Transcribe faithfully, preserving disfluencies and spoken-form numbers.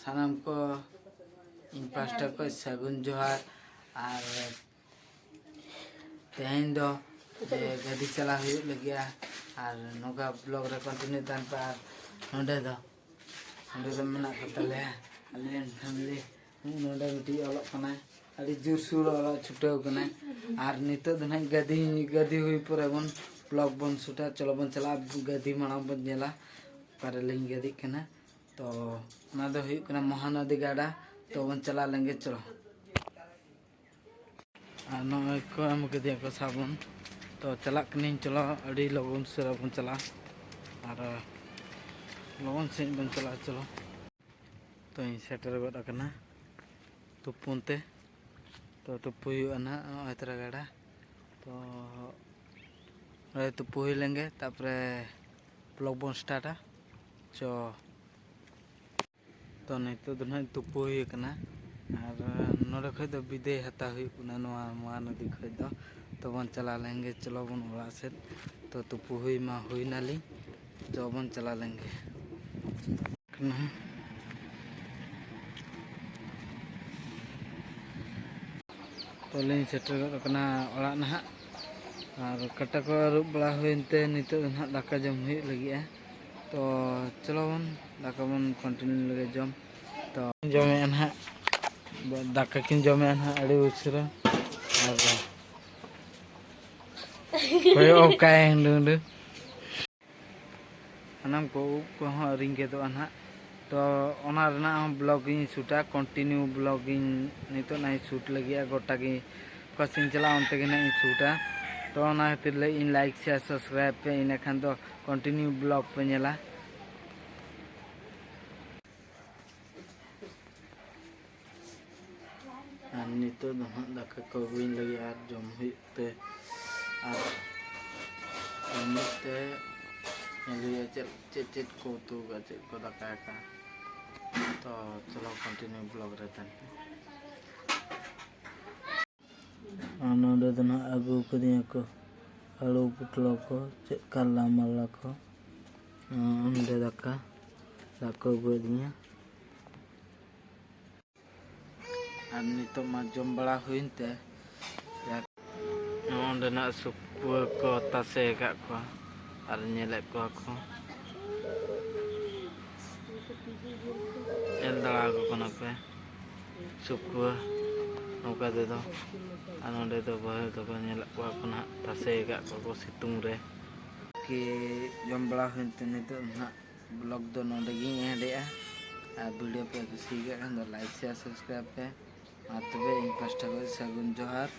ᱥᱟᱱᱟᱢ ᱠᱚ ᱤᱧ ᱯᱟᱥᱴᱟ ᱠᱷᱚᱱ ᱥᱟᱹᱜᱩᱱ ᱡᱚᱦᱟᱨ᱾ ᱟᱨ ᱛᱮᱦᱮᱧ ᱫᱚ ᱡᱮ ᱜᱟᱹᱰᱤ ᱪᱟᱞᱟᱣ ᱦᱩᱭᱩᱜ ᱞᱟᱹᱜᱤᱫᱼᱟ᱾ ᱟᱨ ᱱᱚᱝᱠᱟ ᱵᱞᱚᱜ ᱨᱮ ᱠᱚᱱᱴᱤᱱᱤᱭᱩ ᱛᱟᱦᱮᱱ ᱯᱮ᱾ ᱟᱨ ᱱᱚᱸᱰᱮ ᱫᱚ ᱱᱚᱸᱰᱮ ᱫᱚ ᱢᱮᱱᱟᱜ ᱠᱚ ᱛᱟᱞᱮᱭᱟ ᱟᱞᱮ ᱨᱮᱱ ᱯᱷᱮᱢᱤᱞᱤ᱾ ᱱᱚᱸᱰᱮ ᱢᱤᱫᱴᱤᱡ ᱚᱞᱚᱜ ᱠᱟᱱᱟᱭ, ᱟᱹᱰᱤ ᱡᱳᱨᱥᱳᱨ ᱚᱞᱚᱜ ᱪᱷᱩᱴᱟᱹᱣ ᱠᱟᱱᱟᱭ᱾ ᱟᱨ ᱱᱤᱛᱚᱜ ᱫᱚ ᱱᱟᱦᱟᱜ ᱜᱟᱹᱫᱤ ᱜᱟᱹᱫᱤ ᱦᱩᱭ ᱯᱚᱨᱮ ᱵᱚᱱ ᱵᱞᱚᱜ ᱵᱚᱱ ᱥᱩᱴᱟ᱾ ᱪᱚᱞᱚ ᱵᱚᱱ ᱪᱟᱞᱟᱜᱼᱟ, ᱜᱟᱹᱫᱤ ᱢᱟᱲᱟᱝ ᱵᱚᱱ ᱧᱮᱞᱟ ᱚᱠᱟ ᱨᱮᱞᱤᱧ ᱜᱟᱹᱫᱤᱜ ᱠᱟᱱᱟ᱾ ᱛᱚ ᱚᱱᱟ ᱫᱚ ᱦᱩᱭᱩᱜ ᱠᱟᱱᱟ ᱢᱚᱦᱟᱱᱚᱫᱤ ᱜᱟᱰᱟ᱾ ᱛᱚ ᱵᱚᱱ ᱪᱟᱞᱟᱣ ᱞᱮᱱᱜᱮ, ᱪᱚᱞᱚ᱾ ᱟᱨ ᱱᱚᱜᱼᱚᱭ ᱠᱚ ᱮᱢ ᱠᱟᱫᱤᱧᱟ ᱠᱚ ᱥᱟᱵᱚᱱ᱾ ᱛᱚ ᱪᱟᱞᱟᱜ ᱠᱟᱹᱱᱟᱹᱧ, ᱪᱚᱞᱚ ᱟᱹᱰᱤ ᱞᱚᱜᱚᱱ ᱩᱥᱟᱹᱨᱟ ᱵᱚᱱ ᱪᱟᱞᱟᱜᱼᱟ᱾ ᱟᱨ ᱞᱚᱜᱚᱱ ᱥᱟᱺᱦᱤᱡ ᱵᱚᱱ ᱪᱟᱞᱟᱜᱼᱟ, ᱪᱚᱞᱚ᱾ ᱛᱚᱧ ᱥᱮᱴᱮᱨ ᱜᱚᱫ ᱟᱠᱟᱱᱟ ᱛᱩᱯᱩᱱ ᱛᱮ᱾ ᱛᱚ ᱛᱩᱯᱩ ᱦᱩᱭᱩᱜᱼᱟ ᱱᱟᱦᱟᱜ ᱱᱚᱜᱼᱚᱭ ᱛᱚᱨᱟ ᱜᱟᱰᱟ᱾ ᱛᱚ ᱱᱚᱰᱮ ᱛᱩᱯᱩ ᱦᱩᱭ ᱞᱮᱱᱜᱮ, ᱛᱟᱨᱯᱚᱨᱮ ᱵᱞᱚᱜ ᱵᱚᱱ ᱥᱴᱟᱨᱴᱟ᱾ ᱪᱚ, ᱛᱚ ᱱᱤᱛᱚᱜ ᱫᱚ ᱱᱟᱦᱟᱜ ᱛᱩᱯᱩ ᱦᱩᱭ ᱟᱠᱟᱱᱟ᱾ ᱟᱨ ᱱᱚᱰᱮ ᱠᱷᱚᱡ ᱫᱚ ᱵᱤᱫᱟᱹᱭ ᱦᱟᱛᱟᱣ ᱦᱩᱭᱩᱜ ᱠᱟᱱᱟ ᱱᱚᱣᱟ ᱢᱚᱦᱟᱱᱚᱫᱤ ᱠᱷᱚᱡ ᱫᱚ᱾ ᱛᱚ ᱵᱚᱱ ᱪᱟᱞᱟᱣ ᱞᱮᱱᱜᱮ, ᱪᱚᱞᱚ ᱵᱚᱱ ᱚᱲᱟᱜ ᱥᱮᱫ᱾ ᱛᱚ ᱛᱩᱯᱩ ᱦᱩᱭ ᱢᱟ ᱦᱩᱭ ᱱᱟᱞᱤᱧ, ᱛᱚ ᱵᱚᱱ ᱪᱟᱞᱟᱣ ᱞᱮᱱᱜᱮ᱾ ᱠᱟᱱᱟ᱾ ᱛᱚ ᱞᱤᱧ ᱥᱮᱴᱮᱨ ᱜᱚᱫ ᱟᱠᱟᱱᱟ ᱚᱲᱟᱜ ᱱᱟᱦᱟᱜ᱾ ᱟᱨ ᱠᱟᱴᱟ ᱠᱚ ᱟᱹᱨᱩᱵ ᱵᱟᱲᱟ ᱦᱩᱭᱮᱱ ᱛᱮ ᱱᱤᱛᱚᱜ ᱫᱚ ᱱᱟᱦᱟᱜ ᱫᱟᱠᱟ ᱡᱚᱢ ᱦᱩᱭᱩᱜ ᱞᱟᱹᱜᱤᱫᱼᱟ᱾ ᱛᱚ ᱪᱚᱞᱚ ᱵᱚᱱ ᱫᱟᱠᱟ ᱵᱚᱱ ᱠᱚᱱᱴᱤᱱᱤᱭᱩ ᱞᱮᱜᱮ ᱡᱚᱢ᱾ ᱛᱚ ᱡᱚᱢᱮᱫᱼᱟ ᱱᱟᱦᱟᱜ, ᱫᱟᱠᱟ ᱠᱤᱱ ᱡᱚᱢᱮᱫᱼᱟ ᱱᱟᱦᱟᱜ ᱟᱹᱰᱤ ᱩᱥᱟᱹᱨᱟ᱾ ᱟᱨ ᱠᱚᱭᱚᱜ ᱠᱟᱭ ᱦᱩᱰᱩ ᱦᱩᱰᱩ᱾ ᱥᱟᱱᱟᱢ ᱠᱚ ᱩᱵ ᱠᱚᱦᱚᱸ ᱟᱹᱣᱨᱤᱧ ᱜᱮᱫᱚᱜᱼᱟ ᱱᱟᱦᱟᱜ᱾ ᱛᱚ ᱚᱱᱟ ᱨᱮᱱᱟᱜ ᱦᱚᱸ ᱵᱞᱚᱜ ᱤᱧ ᱥᱩᱴᱟ, ᱠᱚᱱᱴᱤᱱᱤᱭᱩ ᱵᱞᱚᱜ ᱤᱧ ᱱᱤᱛᱚᱜ ᱱᱟᱦᱟᱜ ᱤᱧ ᱥᱩᱴ ᱞᱟᱹᱜᱤᱫᱼᱟ᱾ ᱜᱚᱴᱟ ᱜᱮ ᱚᱠᱟ ᱥᱮᱫ ᱤᱧ ᱪᱟᱞᱟᱜᱼᱟ ᱚᱱᱛᱮ ᱜᱮ ᱱᱟᱦᱟᱜ ᱤᱧ ᱥᱩᱴᱟ᱾ ᱛᱚ ᱚᱱᱟ ᱠᱷᱟᱹᱛᱤᱨ ᱞᱟᱹᱭ ᱤᱧ ᱞᱟᱭᱤᱠ, ᱥᱮᱭᱟᱨ, ᱥᱟᱵᱥᱠᱨᱟᱭᱤᱵ ᱯᱮ, ᱤᱱᱟᱹᱠᱷᱟᱱ ᱫᱚ ᱠᱚᱱᱴᱤᱱᱤᱭᱩ ᱵᱞᱚᱜ ᱯᱮ ᱧᱮᱞᱟ᱾ ᱟᱨ ᱱᱤᱛᱚᱜ ᱫᱚ ᱱᱟᱦᱟᱜ ᱫᱟᱠᱟ ᱠᱚ ᱟᱹᱜᱩᱭᱤᱧ ᱞᱟᱹᱜᱤᱫ ᱟᱨ ᱡᱚᱢ ᱦᱩᱭᱩᱜ ᱛᱮ, ᱟᱨ ᱡᱚᱢ ᱦᱩᱭᱩᱜ ᱛᱮ ᱧᱮᱞ ᱦᱩᱭᱩᱜᱼᱟ ᱪᱮᱫ ᱪᱮᱫ ᱪᱮᱫ ᱠᱚ ᱩᱛᱩ ᱟᱠᱟᱫᱼᱟ, ᱪᱮᱫ ᱠᱚ ᱫᱟᱠᱟ ᱟᱠᱟᱫᱼᱟ᱾ ᱛᱚ ᱪᱚᱞᱚ ᱠᱚᱱᱴᱤᱱᱤᱭᱩ ᱵᱞᱚᱜ ᱨᱮ ᱛᱟᱦᱮᱱ ᱯᱮ᱾ ᱟᱨ ᱱᱚᱰᱮ ᱫᱚ ᱱᱟᱦᱟᱜ ᱟᱹᱜᱩ ᱠᱟᱹᱫᱤᱧᱟ ᱠᱚ ᱟᱹᱞᱩ ᱯᱚᱴᱞᱚ ᱠᱚ, ᱪᱮᱫ ᱠᱟᱨᱞᱟ ᱢᱟᱨᱞᱟ ᱠᱚ᱾ ᱟᱨ ᱚᱸᱰᱮ ᱫᱟᱠᱟ, ᱫᱟᱠᱟ ᱠᱚ ᱟᱹᱜᱩᱣᱟᱫᱤᱧᱟ᱾ ᱟᱨ ᱱᱤᱛᱚᱜ ᱢᱟ ᱡᱚᱢ ᱵᱟᱲᱟ ᱦᱩᱭᱮᱱ ᱛᱮ, ᱡᱟᱠ, ᱱᱚᱸᱰᱮᱱᱟᱜ ᱥᱩᱠᱩᱣᱟᱹ ᱠᱚ ᱛᱟᱥᱮ ᱟᱠᱟᱫ ᱠᱚᱣᱟ ᱟᱨ ᱧᱮᱞᱮᱫ ᱠᱚᱣᱟ ᱠᱚ᱾ ᱧᱮᱞ ᱫᱟᱲᱟ ᱟᱠᱚ ᱠᱟᱱᱟ ᱯᱮ ᱥᱩᱠᱩᱣᱟᱹ ᱱᱚᱝᱠᱟ ᱛᱮᱫᱚ᱾ ᱟᱨ ᱱᱚᱸᱰᱮ ᱫᱚ ᱵᱟᱹᱦᱩ ᱛᱟᱠᱚ ᱧᱮᱞᱮᱫ ᱠᱚᱣᱟ ᱠᱚ ᱱᱟᱦᱟᱜ ᱛᱟᱥᱮ ᱟᱠᱟᱫ ᱠᱚᱣᱟ ᱠᱚ ᱥᱤᱛᱩᱝ ᱨᱮ᱾ ᱠᱤ ᱡᱚᱢ ᱵᱟᱲᱟ ᱦᱩᱭᱮᱱ ᱛᱮ ᱱᱤᱛᱚᱜ ᱱᱟᱦᱟᱜ vlog ᱫᱚ ᱱᱚᱸᱰᱮ ᱜᱤᱧ ᱮᱦᱚᱸᱰᱮᱜᱼᱟ᱾ ᱟᱨ video ᱯᱮ ᱠᱩᱥᱤᱭᱟᱜ ᱠᱷᱟᱱ ᱫᱚ like, share, subscribe ᱯᱮ᱾ ᱢᱟ ᱛᱚᱵᱮ ᱤᱧ ᱯᱟᱥᱴᱟ ᱠᱷᱚᱱ ᱥᱟᱹᱜᱩᱱ ᱡᱚᱦᱟᱨ᱾